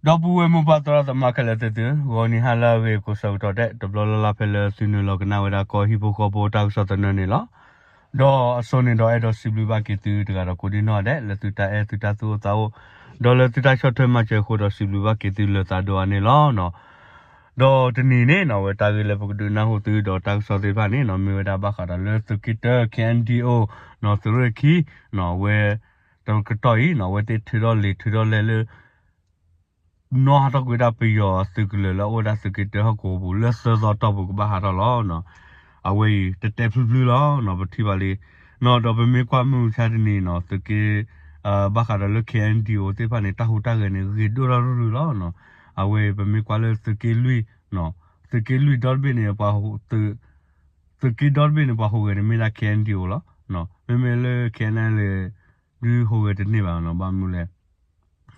ဒီပုၢ်ဝဲၢ်မိၢ်ပၢ်သရၣ်သမါခဲလၢာ်သ့ၣ်သု, ဂီၤနံၤဟါလၢအဂ့ၤကိးဆၢကတီၢ်ဒဲး တဘျီလၢ်လၢ်ဖဲလၢသုနုာ်လီၤကနၣ်ဝဲဒၣ်ကီၢ်ဟံၣ်ဖိဃီဖိတၢ်ကစီၣ်သနၢၣ်န့ၣ်လီၤ. ဒီးအစိန့ၣ်ဒီးအဲၣ်ဒိးစံးဘျုးဘၣ်က့ၤသုတဂၤဒီးကိးဒံနီၢ်ဒဲး လၢသုတၢ်အဲၣ်သုတၢ်သူၣ်အိၣ်သးအိၣ်, ဒီးလၢသုတၢ်ဆီၣ်ထွဲမၤစၢၤအဃိဒီးစံးဘျုးဘၣ်က့ၤသုလၢသးဒိၣ်အါန့ၣ်လီၤ. ဒီးတနံၤန့ၣ်နီၣ် အဝဲတၢ်ဂ့ၢ်လၢပကဒုးနၢ်ဟူသုဒီးတၢ်ကစီၣ်သ့ၣ်တဖၣ်န့ၣ်နီၣ် မ့ၢ်ဝဲဒၣ်ဘၣ်ဃးဒီးလၢသုးက့တၢ K N D O နီၣ် သုးရ့ၣ်ခံနီၣ် အဝဲ တကတီၢ်အံၤနီၣ် အဝဲသ့ၣ်ထုးထီၣ်လံာ်ထုးထီၣ်လဲၢ်လၢ နီၣ်ဟးထီၣ်ကွံာ်ဝဲဒၣ်ပယီၤသုးကလၢၤလၢအအိၣ်ဝဲဒၣ်သုးက့တၢဟီၣ်ကဝီၤပူၤ လၢသၢသီတီၢ်ပူၤကဘၣ်ဟးထီၣ်လီၤ. အဝဲအံၤတတဲဖျုဖျုလီၤနီၣ် ပထံၣ်ဘၣ်လံ. နီၣ်ဒီးပမ့ၢ်ကွၢ်မုၢ်မဆါတနံၤနီၣ် သုးက့ ဘၣ်ဃးဒီးလၢ K N D O သ့ၣ်တဖၣ်န့ၣ် တၢ်ဟူးတၢ်ဂဲၤန့ၣ် ဂ့ၤဒိၣ်ထီၣ်ရုၢ်ရုၢ်လီၤ. အဝဲအံၤပမ့ၢ်ကွၢ်လၢသုးက့လွံၢ် သုးက့လွံၢ်ဒီတဘ့ၣ်န့ၣ် ပှၤ သုးက့ဒီတဘ့ၣ်န့ၣ် ပှၤဟူးဂဲၤန့ၣ်မ့ၢ်ဒၣ် K N D O လီၤ. မ့မ့ၢ်လၢ K N L A ဒုးဟူးဂဲၤတန့ၢ်ဘၣ်နီၣ် ဘၣ်မနုၤလဲၣ်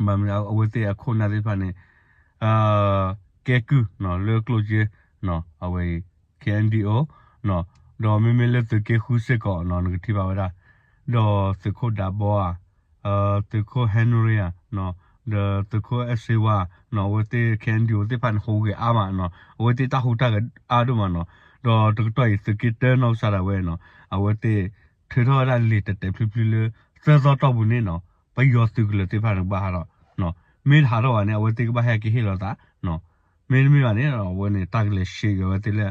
ဘၣ်မနုၤအဝဲသ့ၣ်အခိၣ်နၢ်သ့ၣ်တဖၣ်န့ၣ် ကဲကုၢ်လၢကျိၣ်စ့ အဝဲအံၤ K N D O ဒီးမ့မ့ၢ်လၢသုးက့ဃုစ့ၢ်ကီးနီၣ် နကထံၣ်ဘၣ်ဝဲဒၣ် ဒီးသုးခိၣ်ဒးဘီဧါ သုးခိၣ် Henry ဧါ ဒီးသုးခိၣ်အဲၣ်စ့ဝါနီၣ် အဝဲသ့ၣ် K N D O သ့ၣ်တဖၣ်န့ၣ် ဟူးဂဲၤအါမးနီၣ် အဝဲသ့ၣ်တၢ်ဟူးတၢ်ဂဲၤအါဒိၣ်မးနီၣ် ဒီးတကတီၢ်အံၤ သုးက့တၢနီၢ်ကစၢ်ဒၣ်ဝဲနီၣ် အဝဲသ့ၣ်ထုးထီၣ်ဝဲဒၣ်လံာ်တဲာ်တဲာ်ဖျုဖျုလၢ သၢသီတီၢ်ပူၤန့ၣ်နီၣ် ပယီၤသုးကလၢၤသ့ၣ်တဖၣ်န့ၣ် ကဘၣ်ဟးထီၣ် မ့ၢ်တဟးထီၣ်ဘၣ်န့ၣ် အဝဲသ့ၣ်ကဘၣ်ဟဲက့ၤဟ့ၣ်လီၤသး မ့တမ့ၢ်ဘၣ်န့ၣ် အဝဲန့ၣ် တၢ်ကလဲၤရှဲက့ၤဝဲသ့ၣ်လၢ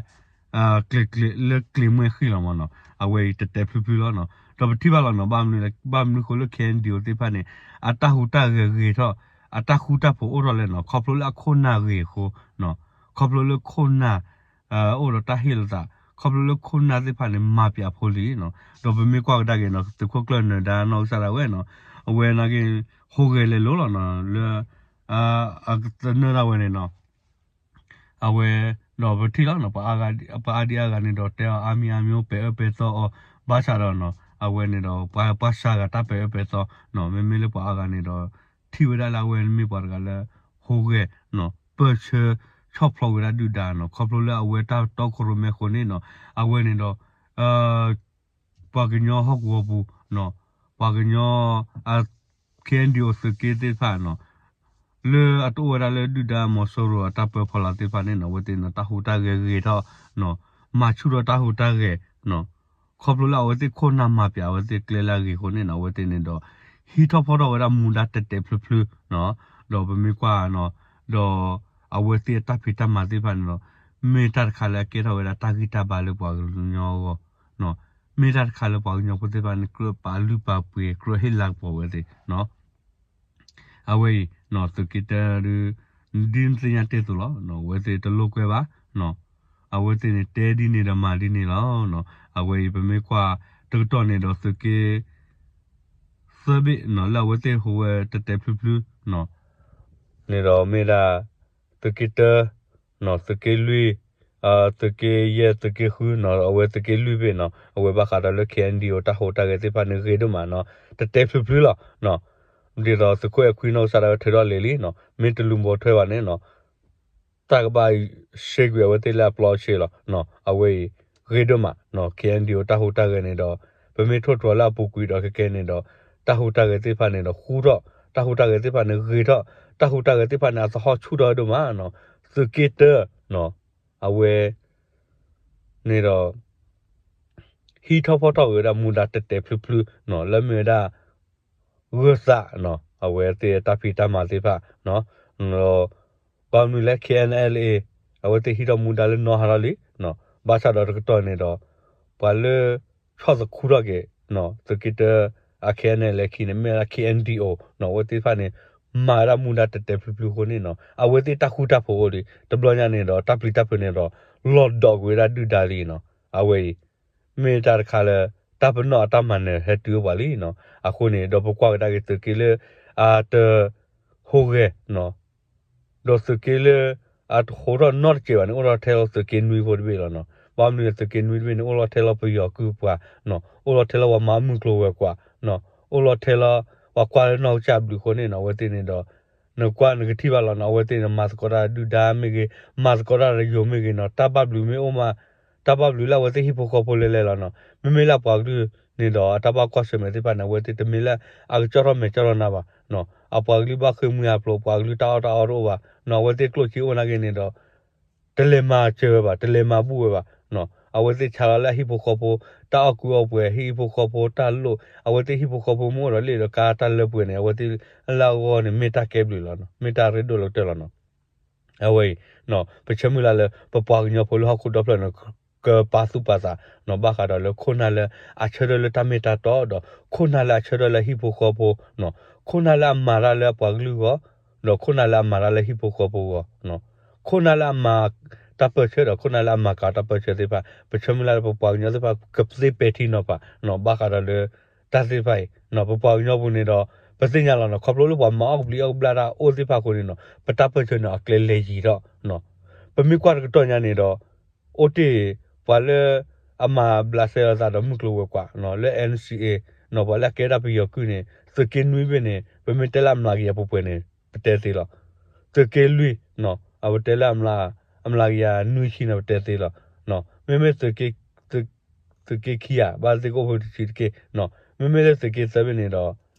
ကျဲၤကျဲၤလၢကျဲၤမွဲၢ်ဃံလီၤမးနီၣ် အဝဲအံၤတဲာ်တဲာ်ဖျုဖျုလီၤနီၣ် ဒီးပထံၣ်ဘၣ်လီၤနီၣ် ဘၣ်မနုၤလဲၣ် ဘၣ်မနုၤဃိလၢ K N D O သ့ၣ်တဖၣ်န့ၣ် အတၢ်ဟူးတၢ်ဂဲၤဂ့ၤထီၣ် အတၢ်ဃူတၢ်ဖိးအိၣ်ထီၣ်လဲၣ်နီၣ် ခီဖျိလၢအခိၣ်နၢ်ဂ့ၤအဃိ ခီဖျိလၢခိၣ်နၢ် အိၣ်ဒီးတၢ်ဟ့ၣ်လီၤသး ခီဖျိလၢခိၣ်နၢ်သ့ၣ်တဖၣ်န့ၣ် မၤပၠးဖိလံနီၣ် ဒီးပမ့ၢ်ကွၢ်ကဒါက့ၤနီၣ် သုးခိၣ်ကျၢၢ်နၢၤဒါနီၢ်ကစၢ်ဒၣ်ဝဲနီၣ် အဝဲနာ်က့ ဟူးဂဲၤလဲၤလိၤလီၤနီၣ် လၢ သနၢၣ်ဒၣ်ဝဲန့ၣ်နီၣ် အဝဲ ဒီးပထံၣ်လီၤနီၣ် ပှၤအါဒံအါဂၤန့ၣ်ဒီးတဲအီၤအါမံၤအါမံၤအိၣ် ပဲာ်အၢပဲာ်သီအီၤ ဘၣ်ဆၣ်ဒီးနီၣ် အဝဲန့ၣ်ဒီး ပှၤပှၤစှၤဂၤတၢ်ပဲာ်အၢပဲာ်သီနီၣ် မ့မ့ၢ်လၢပှၤအါဂၤန့ၣ်ဒီး ထံၣ်ဝဲဒၣ်လၢအဝဲမ့ၢ်ပှၤတဂၤလၢ ဟူးဂဲၤနီၣ် ပၢၢ်ဆၢ ဆီၣ်ဖျိးဝဲဒၣ်ဒုၣ်ဒါနီၣ် ခီဖျိလၢအဝဲတၢ်တီခိၣ်ရိၣ်မဲအဃိန့ၣ်နီၣ် အဝဲန့ၣ်ဒီး ပှၤကညီဟီၣ်ကဝီၤပူၤနီၣ် ပှၤကညီ K N D O သုးက့သ့ၣ်တဖၣ်နီၣ် လၢအတအိၣ်ဝဲဒၣ်လၢဒုၣ်ဒါမီၤစိရိၤအတၢ်ပၢဖီလာ်သ့ၣ်တဖၣ်န့ၣ်နီၣ် အဝဲသ့ၣ်န့ၣ် တၢ်ဟူးတၢ်ဂဲၤဂ့ၤထီၣ်နီၣ် မၤဆူၣ်ထီၣ်တၢ်ဟူးတၢ်ဂဲၤနီၣ် ခီဖျိလၢအဝဲသ့ၣ်ခိၣ်နၢ်မၤပၠးအဝဲသ့ၣ်ကျဲလၢအဂ့ၤအဃိန့ၣ်နီၣ် အဝဲသ့ၣ်န့ၣ်ဒီး ဟံးထီၣ်ဖီၣ်ထီၣ်ဝဲဒၣ်မူဒါတဲာ်တဲာ်ဖျုဖျုနီၣ် ဒီးပမ့ၢ်ကွၢ်နီၣ် ဒီးအဝဲသ့ၣ်အတၢ်ဖံးတၢ်မၤသ့ၣ်တဖၣ်န့ၣ်ဒီး မ့ၢ်တၢ်တခါလၢအကဲထီၣ်ဝဲဒၣ်တၢ်ဂံၢ်တၢ်ဘါလၢပှၤကညီအဂီၢ် မ့ၢ်တၢ်တခါလၢပှၤကညီဖိသ့ၣ်တဖၣ်န့ၣ် ကြၢးပာ်လုၢ်ပာ်ပှ့ၤ ကြၢးဟ့ၣ်လၤကပီၤဝဲသ့ၣ်နီၣ် အဝဲအံၤ သုးက့တၢဒု ဒ်နသ့ၣ်ညါတ့ၢ်အသိးလီၤ အဝဲသ့ၣ်တလိာ်ကွဲဘၣ် အဝဲသ့ၣ်န့ၣ်တဲဒ်န့ၣ်ဒီးမၤဒ်န့ၣ်လီၤ. အဝဲအံၤပမ့ၢ်ကွၢ်တကတီၢ်န့ၣ်ဒီးသုးက့ သၢဘ့ၣ်နီၣ် လၢအဝဲသ့ၣ်ဟူးဝဲတဲာ်တဲာ်ဖျုဖျုနီၣ် န့ၣ်ဒီးမ့ၢ်ဒၣ် သုးက့တၢ သုးက့လွံၢ် သုးက့ယဲၢ် သုးက့ဃုနီၣ် အဝဲသုးက့လွံၢ်ဘ့ၣ်နီၣ် အဝဲဘၣ်ဃးဒီးလၢ K N D O တၢ်ဟူးတၢ်ဂဲၤသ့ၣ်တဖၣ်န့ၣ်ဂ့ၤဒိၣ်မးနီၣ် တဲာ်တဲာ်ဖျုဖျုလီၤ. ဒ်သိးသုးခိၣ်အဲၣ်ခွံနီၢ်ကစၢ်ဒၣ်ဝဲထုးထီၣ်လံာ်လံနီၣ် မ့ၢ်တလူၤပိာ်ထွဲဘၣ်န့ၣ်နီၣ် တၢ်ကဘၣ်ရှဲကွံာ်အဝဲသ့ၣ်လၢအပျီအဆ့လီၤ. အဝဲအံၤ ဂ့ၤဒိၣ်မးနီၣ် K N D O တၢ်ဟူးတၢ်ဂဲၤန့ၣ်ဒီး ပမ့ၢ်ထိၣ်တြီၤလၢအပူၤကွံာ်ဒီးခဲကဲန့ၣ်ဒီး တၢ်ဟူးတၢ်ဂဲၤသ့ၣ်တဖၣ်န့ၣ်ဒီးဃူထီၣ် တၢ်ဟူးတၢ်ဂဲၤသ့ၣ်တဖၣ်န့ၣ်ဂ့ၤထီၣ် တၢ်ဟူးတၢ်ဂဲၤသ့ၣ်တဖၣ်န့ၣ် အသဟီၣ်ဆူၣ်ထီၣ်ဝဲဒိၣ်မးနီၣ် သုးက့တၢ အဝဲ န့ၣ်ဒီး ဟံးထီၣ်ဖီၣ်ထီၣ်က့ၤဝဲဒၣ်မူဒါတဲာ်တဲာ်ဖျုဖျုနီၣ် လၢမ့ၢ်ဝဲဒၣ် ဂၢၢ်သးနီၣ် အဝဲသ့ၣ်တၢ်ဖံးတၢ်မၤသ့ၣ်တဖၣ်နီၣ် ဒီး ဘၣ်မနုၤလဲၣ် K N L A အဝဲသ့ၣ်ဟံးထီၣ်မူဒါလၢနီၢ်ဟးထီၣ်လံနီၣ် ဘၣ်ဆၣ်ဒီးတကတီၢ်န့ၣ်ဒီး ပှၤလၢ ဆီၣ်သခူထီၣ်က့ၤ သုးက့တၢ အ K N L A ခံန့ၣ် မ့ၢ်ဝဲဒၣ် K N D O နီၣ် အဝဲသ့ၣ်တဖၣ်န့ၣ် မၤဝဲဒၣ်မူဒါတဲာ်တဲာ်ဖျုဖျုအဃိန့ၣ်နီၣ် အဝဲသ့ၣ်တၢ်ဃူတၢ်ဖိးအိၣ်လံ တဘျီညါန့ၣ်ဒီး တၢ်ပျံၤတၢ်ဖုးန့ၣ်ဒီး လီၤဒီးကွံာ်ဝဲဒၣ်ဒုၣ်ဒါလံနီၣ် အဝဲအံၤ မ့ၢ်တၢ်တခါလၢ တၢ်ပနီၣ်အတၢ်မၤနၢၤဟဲတုၤအိၣ်ပှၤလံနီၣ် အဃိန့ၣ် ဒီးပကွၢ်ကဒါက့ၤသုးက့လၢ အတ ဟူးဂဲၤနီၣ် ဒီးသုးက့လၢ အတဟူးထီၣ်နီတစဲးဘၣ်န့ၣ် အိၣ်ထီၣ်ထဲလီၤသုးက့နွံဖိတဘ့ၣ်လီၤနီၣ် ဘၣ်မနုၤသုးက့နွံတဘ့ၣ်န့ၣ် အိၣ်လီၤထဲလီၤပယီၤကုၢ်ပှၤနီၣ် အိၣ်လီၤထဲလီၤပှၤမၤမုၢ်ကျိၤဝဲၤကွာ်နီၣ် အိၣ်လီၤထဲလီၤ ပှၤကွၢ်လၢနီၢ်ကစၢ်ဘျုးအဃိန့ၣ်နီၣ် အဝဲသ့ၣ်န့ၣ်ဒီး နကွၢ်နကထံၣ်ဘၣ်လီၤနီၣ် အဝဲသ့ၣ်န့ၣ် မၤသကိးတၢ်ဒုၣ်ဒါမ့ၢ်ဂ့ၤ မၤသကိးတၢ်ဒီးယိၤမ့ၢ်ဂ့ၤနီၣ် တၢ်ဘၣ်ဘျုးမ့ၢ်အိၣ်မး တၢ်ဘၣ်ဘျုးလၢအဝဲသ့ၣ်ဟံၣ်ဖိဃီဖိလဲၤလဲၤလီၤနီၣ် မ့မ့ၢ်လၢပှၤကလုာ် န့ၣ်ဒီးအတၢ်ဘၣ်ကွၢ်ဆၢၣ်မဲာ်သ့ၣ်တဖၣ်န့ၣ် အဝဲသ့ၣ်တမ့ၢ်လၢအကကၠီၣ်ထီၣ်မဲာ်ကၠီၣ်ထီၣ်နၤဘၣ်, အပှၤကလုာ်ဘၣ်ဃ့ၢ်မှံဟးဖျိး ပှၤကလုာ်တၢ်အီၣ်တၢ်အီတအိၣ်ဘၣ်, အဝဲသ့ၣ်ကျိၣ်စ့အိၣ်နာ်က့န့ၣ်ဒီး တလဲၤမၤစၢၤဝဲဘၣ်, တလဲၤမၤဘူၣ်ဝဲဘၣ်. အဝဲသ့ၣ်ဆါလီၤလၢအဟံၣ်ဖိဃီဖိ တၢ်အီၣ်ကူအီၣ်ပှဲၤ, ဟံၣ်ဖိဃီဖိတၢ်လိၣ်, အဝဲသ့ၣ်ဟံၣ်ဖိဃီဖိမ့ၢ်အိၣ်ဒီးလ့ၣ်ဒီးကါတၢ်လၢပှဲၤန့ၣ် အဝဲသ့ၣ်လၢအဂီၢ်န့ၣ် မ့ၢ်တၢ်ကဲဘျုးလီၤ, မ့ၢ်တၢ်ရ့ဒိၣ်လီၤကတၢၢ်လီၤနီၤ. အဝဲအံၤ ပဆၢမုၢ်လၢ်လၢ ပပှၤကညီဖိလၢဟီၣ်ခိၣ်ဒီဖျၢၣ်န့ၣ် ကပာ်သူၣ်ပာ်သးနီၤ ဘၣ်ဃးဒီးလၢခိၣ်နၢ်လၢအဆၢထၢၣ်လၢတၢ်မ့ၢ်တၢ်တီဒီး ခိၣ်နၢ်လၢအဆၢထၢၣ်လၢဟံၣ်ဖိဃီဖိနီၤ, ခိၣ်နၢ်လၢအမၤတၢ်လၢအပှၤကလုာ်ဂီၢ်, ဒီးခိၣ်နၢ်လၢအမၤတၢ်လၢဟံၣ်ဖိဃီဖိဂီၢ်နီၤ, ခိၣ်နၢ်လၢအမၤတၢ်ပၢၢ်ဆၢဒီး ခိၣ်နၢ်လၢအမၤကၤတၢ်ပၢၢ်ဆၢသ့ၣ်တဖၣ် ပဆၢမုၢ်လၢ်လၢပပှၤကညီသ့ၣ်တဖၣ် ကသ့ပဲာ်ထံနီၤဖးနီၤ ဘၣ်ဃးဒီးလၢ တၢ်သ့ၣ်တဖၣ်အံၤနီၤ ပပှၤကညီပူၤန့ၣ်ဒီး ပသ့ၣ်ညါလီၤနီၤ ခီဖျိလၢပှၤမၤအီၣ်ကဘျံးအီၣ်ကဘျၣ်တၢ်အိၣ်သ့ၣ်တဖၣ်အဃိန့ၣ်နီၤ ပတၢ်ပၢၢ်ဆၢန့ၣ် အကျဲလဲၤယံၤထီၣ်နီၤ, ပမ့ၢ်ကွၢ်တကတီၢ်ညါန့ၣ်ဒီး အိၣ်တ့ၢ် ပှၤလၢ အမၤဘျးစဲအသးဒီးမုၢ်ကျိၤဝဲၤကွာ်နီၤ လၢ N C A နီၤ ပှၤလၢအကဲဒၣ်ပယီၤကုၢ်န့ၣ် သုးက့နွံဘ့ၣ်န့ၣ် ပမ့ၢ်တဲလၢအမျးကယၤပှဲၤပှဲၤန့ၣ် ပတဲသ့လီၤ. သုးက့လွံၢ်နီၤ အဝဲတဲလၢ အမျးကယၤနွံဆံန့ၣ် ပတဲသ့လီၤ. မ့မ့ၢ် သုးက့ခံဧါ ဘၣ်သ့ၣ်ကအိၣ်ဖဲတဆံးတက့ၢ်နီၤ, မ့မ့ၢ်လၢသုးက့သၢဘ့ၣ်န့ၣ်ဒီး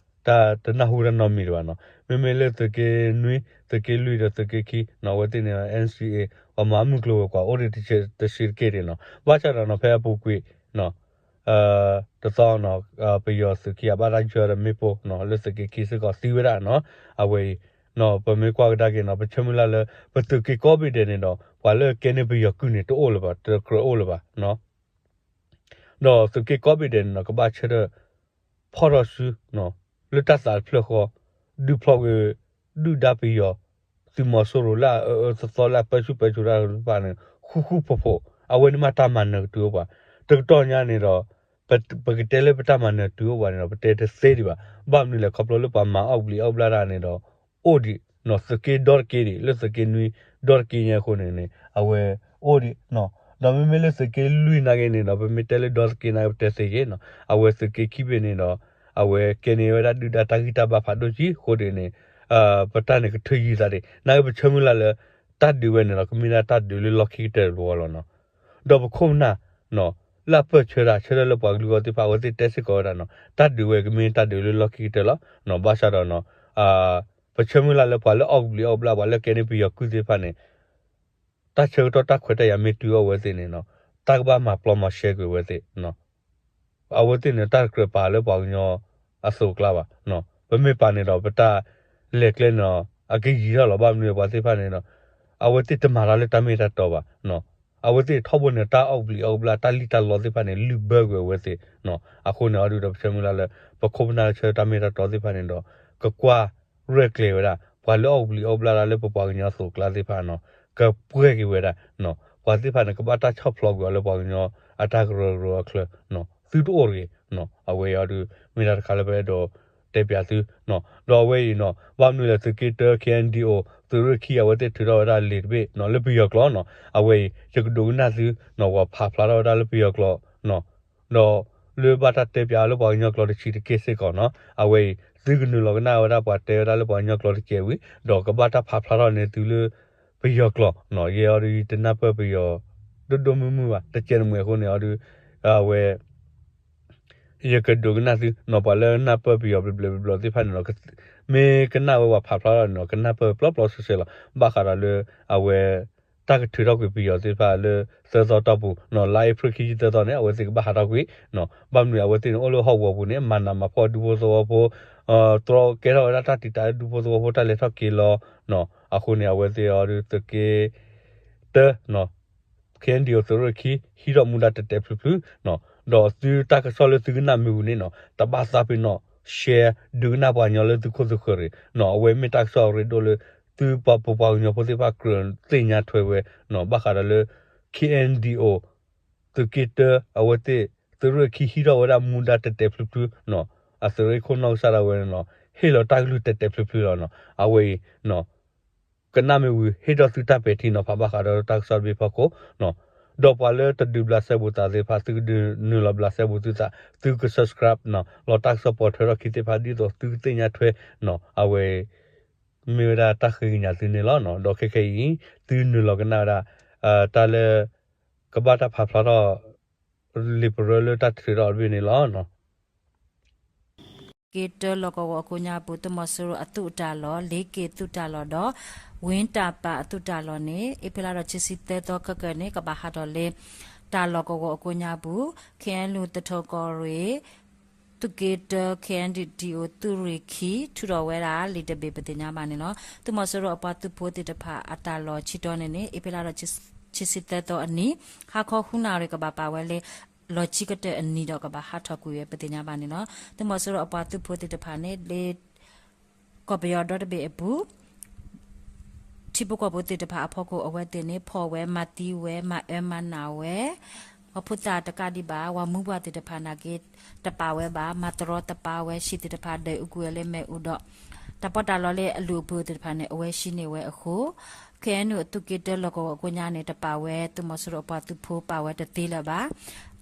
တၢ်တနၢ်ဟူတၢ်နီတမံၤဒံးဘၣ်နီၤ, မ့မ့ၢ်လၢသုးက့နွံ သုးက့လွံၢ်ဒီးသုးက့ခံနီၤ အဝဲသ့ၣ်န့ၣ် N C A ပှၤမၤမုၢ်ကျိၤဝဲၤကွာ်အိၣ်ဒံးတဆံးတက့ၢ်ဒံးနီၤ, ဘၣ်ဆၣ်ဒီးနီၤ ဖဲအပူၤကွံာ်နီၤ တသီနီၤ ပယီၤသုးခံဂၤဘၣ်တၢ်ယၢၤဒီးမ့ၣ်ပိၢ်နီၤ လၢသုးက့ခံစ့ၢ်ကီးသံဝဲဒၣ်နီၤ, အဝဲအံၤနီၤ ပမ့ၢ်ကွၢ်ကဒါက့ၤနီၤ ပဆၢမုၢ်လၢ်လၢ ပသုးက့ကိးဘ့ၣ်ဒဲးန့ၣ်ဒီး ပှၤလၢကဲန့ၢ်ပယီၤကုၢ်န့ၣ် တအိၣ်လၢၤဘၣ် တကြၢးအိၣ်လၢၤဘၣ်နီၤ ဒီးသုးက့ကိးဘ့ၣ်ဒဲးန့ၣ်ဒီး ကဘၣ်ဆၢထၢၣ် ဖီၣ်ထီၣ်စု လၢတၢ်သးတဖျၢၣ်ဃီ ဒုးဖျီကွံာ် ဒုၣ်ဒါပယီၤ သုးမီၤစိရိၤလၢအအၢအၢသီသီလၢအပၢဆူၣ်ပၢစိးတၢ်သ့ၣ်တဖၣ်န့ၣ် ဃူဃူဖိးဖိး အဝဲန့ၣ်မ့ၢ်တၢ်မၤနၢၤကတုၤအိၣ်ပှၤ, တကတီၢ်ညါန့ၣ်ဒီး ပကတဲလၢပတၢ်မၤနၢၤတုၤအိၣ်ပှၤန့ၣ်ဒီး ပတဲတသ့ဒံးဘၣ်, ဘၣ်မနုၤလဲၣ် ခီဖျိလၢပှၤမၤအီၣ်ကဘျံးအီၣ်ကဘျၣ်တၢ်န့ၣ်ဒီး အိၣ်ဒံးနီၤ သုးက့ဒီတက့ၢ်ဒံး လၢသုးက့နွံ ဒီတက့ၢ်ညါအဃိန့ၣ်န့ၣ် အဝဲအိၣ်ဒံးနီၤ, ဒီးမ့မ့ၢ်လၢသုးက့လွံၢ်နာ်က့န့ၣ်ဒီး ပမ့ၢ်တဲလၢဒီတက့ၢ်နာ်က့ ပတဲသ့က့ၤနီၤ အဝဲသုးက့ခံဘ့ၣ်န့ၣ်ဒီး အဝဲကဲန့ၢ်ဝဲဒၣ်ဒုၣ်ဒါတၢ်ဂံၢ်တၢ်ဘါဖးဒိၣ်ကံအဃိန့ၣ်န့ၣ် ပတၢ်န့ၣ်ကထုးယံၤသးဒံး နာ်က့ပဆၢမုၢ်လၢ်လၢ တၢ်ဒုးဝဲန့ၣ်ဒီး ကမ့ၢ်ဒၣ်တၢ်ဒုးလၢလီၢ်ခံကတၢၢ်တဘျီလီၤနီၤ, ဒီးပခိၣ်ပနၢ်နီၤ လၢအပၢၢ်ဆၢတၢ် ဆၢထၢၣ်လၢပှၤကလုာ်အဂီၢ်သ့ၣ်တဖၣ် အဝဲသ့ၣ်တဲစ့ၢ်ကီးဝဲဒၣ်နီၤ တၢ်ဒုးဝဲကမ့ၢ်တၢ်ဒုးလၢလီၢ်ခံကတၢၢ်လီၤ, ဘၣ်ဆၣ်ဒီးနီၤ ပဆၢမုၢ်လၢ်လၢပှၤလၢအီၣ်ကဘျံးအီၣ်ကဘျၣ် ပှၤလၢကဲန့ၢ်ပယီၤကုၢ်သ့ၣ်တဖၣ်န့ၣ် တၢ်ဆၢကတီၢ်တၢ်ခွဲးတၢ်ယာ်မ့ၢ်တုၤအီၤဝဲသ့ၣ်န့ၣ်နီၤ တၢ်ကဘၣ်မၤပျီမၤရှဲကွံာ်ဝဲသ့ၣ် အဝဲသ့ၣ်န့ၣ် တၢ်တကြၢးပာ်လၢပှၤကညီအသိးအကျါဘၣ်, ပမ့ၢ်ပာ်န့ၣ်ဒီး ပတၢ်လဲၤကျဲန့ၣ်ဒီး အကယံၤထီၣ်လီၤ ဘၣ်မနုၤပှၤသ့ၣ်တဖၣ်န့ၣ်ဒီး အဝဲသ့ၣ်တမၤတၢ်လၢတၢ်မ့ၢ်တၢ်တီဘၣ်, အဝဲသ့ၣ်ထီဘိန့ၣ် တၢ်အီၣ်ကဘျံးအီၣ်ကဘျၣ် တၢ်လံၣ်တၢ်လီသ့ၣ်တဖၣ်န့ၣ် လုၢ်ဘၢကွံာ်အဝဲသ့ၣ်, အဃိန့ၣ်အီၤဒုးဒီး ပဆၢမုၢ်လၢ်လၢ ပခိၣ်ပနၢ်လၢဆၢတၢ်မ့ၢ်တၢ်တီသ့ၣ်တဖၣ်န့ၣ်ဒီး ကကွၢ်ရဲၣ်ကျဲၤဝဲဒၣ် ပှၤလၢအီၣ်ကဘျံးအီၣ်ကဘျၣ်တၢ်လၢပပှၤကညီအသိးအကျါသ့ၣ်တဖၣ်နီၤ ကပှဲၤက့ၤဝဲဒၣ် ပှၤသ့ၣ်တဖၣ်န့ၣ် ကဘၣ်တၢ်ဆီၣ်ဖျိးကွံာ်အီၤလၢပှၤကညီအတၢ်ကရၢကရိအချၢ သုတအိၣ်တဂ့ၤ, အဝဲအံၤအီၤဒုး မ့ၢ်တၢ်တခါလၢပအဲၣ်ဒိးတဲပၠးသု, ဒီးအဝဲအံၤနီၤ ဘၣ်မနုၤလဲၣ် သုးက့တၢ K N D O သုးရ့ၣ်ခံ အဝဲသ့ၣ်ထုးထီၣ်ဝဲဒၣ်လံာ်တဘ့ၣ်နီၤ လၢပယီၤကျိာ်နီၤ အဝဲအံၤ ယကဒိးကနၣ်သုနီၤ ပှၤဖးဖျါထီၣ်ဝဲဒၣ်လၢပယီၤကျိာ်နီၤ ဒီးလၢဘၣ်တၢ်တဲပၠးအီၤလၢပှၤကညီကျိာ်တဆံးတက့ၢ်စ့ၢ်ကီးနီၤ အဝဲအံၤ သုကနုာ်လီၤကနၣ်ဝဲဒၣ်ပှၤတဲဝဲဒၣ်လၢပှၤကညီကျိာ်တကဲးဝံၤ ဒီးကဘၣ်တၢ်ဖးဖျါထီၣ်န့ၢ်သုလၢ ပယီၤကျိာ်နီၤ ယဲအီၤဒုး ယတနၢ်ပၢၢ်ပယီၤ ဒိၣ်ဒိၣ်မုၢ်မုၢ်ဘၣ် တကဲးတမှဲၤအဃိန့ၣ်အီၤဒုး အဝဲ ယကဒိးကနၣ်သုနီၤ ပှၤလၢနၢ်ပၢၢ်ပယီၤဘျီဘျီဘျီဘျီသ့ၣ်တဖၣ်န့ၣ်ဒီး မ့ၢ်ကနၣ်ဝဲပှၤဖးဖျါထီၣ်န့ၣ်ဒီး ကနၢ်ပၢၢ်ပျီပျီဆှဲဆှဲလီၤ ဘၣ်ဃးဒီးလၢ အဝဲ တၢ်ကထုးထီၣ်ကွံာ်ပယီၤသ့ၣ်တဖၣ်လၢ သၢသီတီၢ်ပူၤနီၤ လါအ့ဖြ့ၣ်ခံဆံသၢသီန့ၣ် အဝဲသ့ၣ်ကဘၣ်ဟးထီၣ်ကွံာ်နီၤ ဘၣ်မနုၤအဝဲသ့ၣ်န့ၣ် အိၣ်လၢဟီၣ်ကဝီၤပူၤန့ၣ် မၤနးမၤဖှီၣ်ဒူဖိသဝီဖိ တြီကဲထီၣ်ဝဲဒၣ်တၢ်တံာ်တာ်လၢဒူဖိသဝီဖိတၢ်လဲၤထီၣ်က့ၤလီၤနီၤ အဃိန့ၣ် အဝဲသ့ၣ်အီၤဒုးသုးက့ တၢ K N D O သုးရ့ၣ်ခံ ဟံးထီၣ်မူဒါတဲာ်တဲာ်ဖျုးဖျုးနီၤ ဒီးသုတၢ်ကစီၣ်လၢသုကနၣ်မ့ၢ်ဝံၤန့ၣ်နီၤ တဘၣ်သးပ့ၤနီၣ် share ဒုးကနၣ်ပှၤကညီလၢသုခိၣ်သုဃၢၤတဂ့ၤနီၤ အဝဲမ့ၢ်တၢ်ကစီၣ်အရ့ဒိၣ်လၢ သုပှၤပပှၤကညီဖိသ့ၣ်တဖၣ်ကြၢးသ့ၣ်ညါထွဲဝဲနီၤ ဘၣ်ဃးဒီးလၢ K N D O သုးက့တၢ အဝဲသ့ၣ် သုးရ့ၣ်ခံဟံးထီၣ်ဝဲဒၣ်မူဒါတဲာ်တဲာ်ဖျုးဖျုးနီၤ အသုးရ့ၣ်ခိၣ်နီၢ်ကစၢ်ဒၣ်ဝဲန့ၣ်နီၤ ဟ့ၣ်လီၤတၢ်ကလုၢ်တဲာ်တဲာ်ဖျုးဖျုးလီၤနီၤ အဝဲအံၤနီၤ ကနၣ်မ့ၢ်ဝံၤ ဟ့ၣ်ထီၣ်သုတၢ်ပဲာ်ထံနီၤဖး ဘၣ်ဃးဒီးတၢ်ကစီၣ်တဘ့ၣ်ဖီခိၣ်နီၤ ဒီးပှၤလၢတဒုးဘျးစဲဘူးသးသ့ၣ်တဖၣ် သုကဒုးနုာ်လီၤဘျးစဲဘူးသုသး သုက subscribe နီၤ လီၤတၢ်ကစီၣ်ပိာ်ထွဲထီၣ်ခံသ့ၣ်တဖၣ် ဒ်သိးသုကသ့ၣ်ညါထွဲနီၤ အဝဲ မ့ၢ်ဝဲဒၣ်တၢ်ဃ့ကညးသုန့ၣ်လီၤ. ဒီးခဲခဲအံၤ သုနုာ်လီၤကနၣ်ဝဲဒၣ် တၢ်လၢ ကဘၣ်တၢ်ဖးဖျါထီၣ် လံာ်ပရၢလၢတၢ်ထုးထီၣ်တဘ့ၣ်န့ၣ်လီၤ. က့တၢလီၢ်ကဝီၤအကိးညါပူၤ သုးမီၤစိရိၤအသုးတၢ်လီၢ် လ့က့ၤသုးတၢ်လီၢ်ဒီး ဝ့တၢ်ပာ်အသုးတၢ်လီၢ်န့ၣ် အ့ဖြ့လါဒီးခံဆံသၢသီခဲကနံၣ်န့ၣ် ကဘၣ်ဟးထီၣ်လၢ တၢ်လီၢ်ကဝီၤအကိးညါပူၤ ခ့ၣ်အဲၣ်ယူၣ် သထူကီၢ်ရ့ၣ် သုးက့တၢ ခ့ၣ်အဲၣ်ယူၣ် သုးရ့ၣ်ခံ ထုးထီၣ်ဝဲဒၣ်လံာ်တဘ့ၣ် ပသ့ၣ်ညါဘၣ်န့ၣ်လီၤ. သုးမီၤစိရိၤအပှၤသုးဖိသ့ၣ်တဖၣ်အတၢ်လီၢ်ဆံတီန့ၣ်န့ၣ် အ့ဖြ့လါဒီး ခံဆံသၢသီအနံၤ ဟါခီဃုနၣ်ရံၣ် ကဘၣ်ပာ်ဝဲလၢ လီၢ်ခံကတၢၢ်အနံၤဒီး ကဘၣ်ဟးထီၣ်ကွံာ်ဝဲ ပသ့ၣ်ညါဘၣ်န့ၣ်လီၤ. သုးမီၤစိရိၤအပှၤသုးဖိသ့ၣ်တဖၣ်န့ၣ် လၢ ကီၢ်ပယီၤဒီတဘ့ၣ်အပူၤ ထံဖိကီၢ်ဖိသ့ၣ်တဖၣ်အဖီခိၣ် အဝဲသ့ၣ်န့ၣ် ဖီၣ်ဝဲ မၤသံဝဲ မၤအၢမၤနးဝဲ ပှၤဖိသၣ်တကးဒံးဘၣ် ပှၤမုၢ်ပှၢ်သ့ၣ်တဖၣ်နာ်က့ တပာ်ဝဲဘၣ် မၤတရီတပါဝဲ ဟံၣ်သ့ၣ်တဖၣ်ဒၢးအူကွံာ်ဝဲလၢမ့ၣ်အူဒီး တၢ်ပီးတၢ်လီလၢအလုၢ်အပှ့ၤသ့ၣ်တဖၣ်န့ၣ် အဝဲဟံးန့ၢ်ဝဲအဃိ ခ့ၣ်အဲၣ်ယူၣ် အသုးက့တၢလီၢ်ကဝီၤအကိးညါန့ၣ် တပာ်ဝဲ သုးမီၤစိရိၤအပှၤသုးဖိပာ်ဝဲတသ့လၢၤဘၣ်.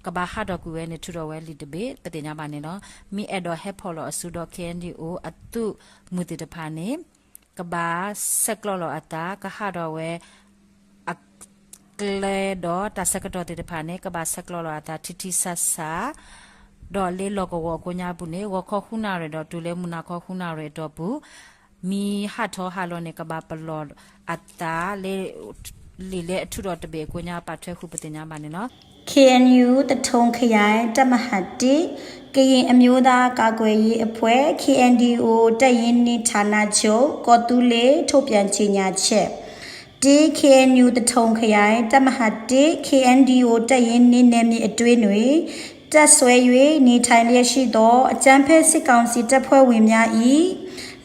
ကဘၣ်ဟးထီၣ်ကွံာ်ဝဲန့ၣ် ထုးထီၣ်ဝဲလံာ်တဘ့ၣ် ပသ့ၣ်ညါဘၣ်န့ၣ်လီၤ. မ့ၢ်အဲၣ်ဒိးဟဲဖီၣ်လီၤအစုဒီး ခ့ၣ်အဲၣ်ယူၣ် အသုးမုၢ်သ့ၣ်တဖၣ်န့ၣ် ကဘၣ်ဆဲးကျိးလီၤအသး ကဟးထီၣ်ဝဲ အ ကျဲဒီးတၢ်ဆၢကတီၢ်သ့ၣ်တဖၣ်န့ၣ် ကဘၣ်ဆဲးကျိးလီၤအသးထံထံဆးဆး ဒီးလၢလီၢ်ကဝီၤအကိးညါပူၤန့ၣ် ဂီၤခီဃုနၣ်ရံၣ်ဒီးတုၤလၢမုၢ်နၤခီဃုနၣ်ရံၣ်အတီၢ်ပူၤ မ့ၢ်ဟးထီၣ်ဟးလီၤန့ၣ် ကဘၣ်ပလီၢ်အသးလၢ လံာ်လၢအထုးထီၣ်တဘ့ၣ်အကိးညါ ပာ်ထွဲဃုာ်ပသ့ၣ်ညါဘၣ်န့ၣ်လီၤ. ခ့ၣ်အဲၣ်ယူၣ် သထုံခရိုင် တပ်မဟာတစ် ကရင်အမျိုးသားကာကွယ်ရေးအဖွဲ့ ခ့ၣ်အဲၣ်ယူၣ် တပ်ရင်းနှစ် ဌာနချုပ် ကော့သူးလေ ထုတ်ပြန်ကြေညာချက် တစ် ခ့ၣ်အဲၣ်ယူၣ် သထုံခရိုင် တပ်မဟာတစ် ခ့ၣ်အဲၣ်ယူၣ် တပ်ရင်းနှစ် နယ်မြေအတွင်းတွင် တပ်စွဲ၍နေထိုင်လျက်ရှိသော အကြမ်းဖက်စစ်ကောင်စီတပ်ဖွဲ့ဝင်များ၏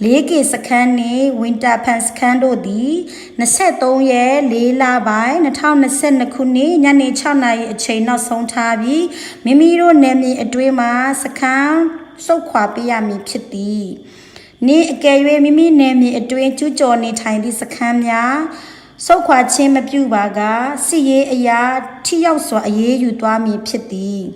လေးက့စခန်းနှင့် ဝင်းတပ်ဖန်စခန်းတို့သည် နှစ်ဆယ့်သုံးရက် လေးလပိုင်း နှစ်ထောင်နှစ်ဆယ့်နှစ်ခုနှစ် ညနေခြောက်နာရီအချိန် နောက်ဆုံးထားပြီး မိမိတို့နယ်မြေအတွင်းမှ စခန်းဆုတ်ခွာပေးရမည်ဖြစ်သည်။ နှစ် အကယ်၍ မိမိနယ်မြေအတွင်း ကျူးကျော်နေထိုင်သည့်စခန်းများ ဆုတ်ခွာခြင်းမပြုပါက စစ်ရေးအရ ထိရောက်စွာ အရေးယူသွားမည်ဖြစ်သည်။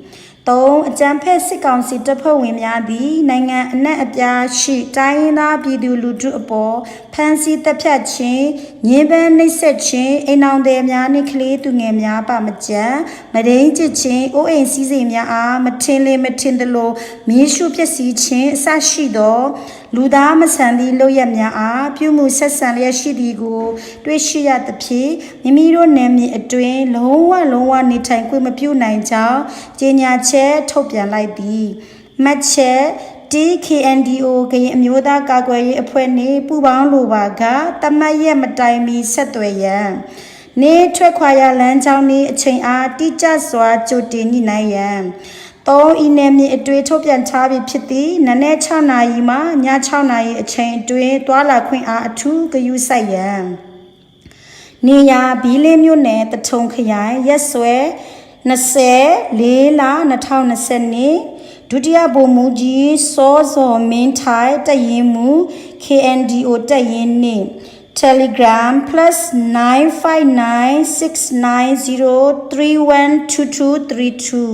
သုံး အကြမ်းဖက်စစ်ကောင်စီတပ်ဖွဲ့ဝင်များသည် နိုင်ငံအနှံ့အပြားရှိ တိုင်းရင်းသားပြည်သူလူထုအပေါ် ဖမ်းဆီးသတ်ဖြတ်ခြင်း၊ ညှဉ်းပန်းနှိပ်စက်ခြင်း၊ အိမ်ထောင်သည်များနှင့် ကလေးသူငယ်များ ဘၣ်မကျန် မုဒိမ်းကျင့်ခြင်း၊ အိုးအိမ်စည်းစိမ်များအား မထင်လျင်မထင်သလို မီးရှို့ဖျက်ဆီးခြင်း အစရှိသော လူသားမဆန်သည့်လုပ်ရပ်များအား ပြုမူဆက်ဆံလျက်ရှိသည်ကို တွေ့ရှိရသဖြင့် မိမိတို့နယ်မြေအတွင်း လုံးဝလုံးဝနေထိုင်ခွင့်မပြုနိုင်ကြောင်း ကြေညာချက်ထုတ်ပြန်လိုက်သည်။ မှတ်ချက် တစ် ခ့ၣ်အဲၣ်ယူၣ် ကရင်အမျိုးသားကာကွယ်ရေးအဖွဲ့နှင့် ပူးပေါင်းလိုပါက သတ်မှတ်ရက်မတိုင်မီ ဆက်သွယ်ရန် နှစ် ထွက်ခွာရာလမ်းကြောင်းနှင့် အချိန်အား တိကျစွာ ကြိုတင်ညှိနှိုင်းရန် သုံး ဤနယ်မြေအတွင်း ထုတ်ပြန်ထားပြီဖြစ်သည့် နံနက်ခြောက်နာရီမှ ညခြောက်နာရီအချိန်အတွင်း သွားလာခွင့်အား အထူးဂရုစိုက်ရန်။ နေရာ ဘီလင်းမြို့နယ် သထုံခရိုင် ရက်စွဲ နှစ်ဆယ့်လေးလ နှစ်ထောင်နှစ်ဆယ့်နှစ် ဒုတိယဗိုလ်မှူးကြီး စောဇော်မင်းထိုက် တပ်ရင်းမှူး ခ့ၣ်အဲၣ်ယူၣ် တပ်ရင်းနှစ် Telegram plus nine five nine six nine zero three one two two three two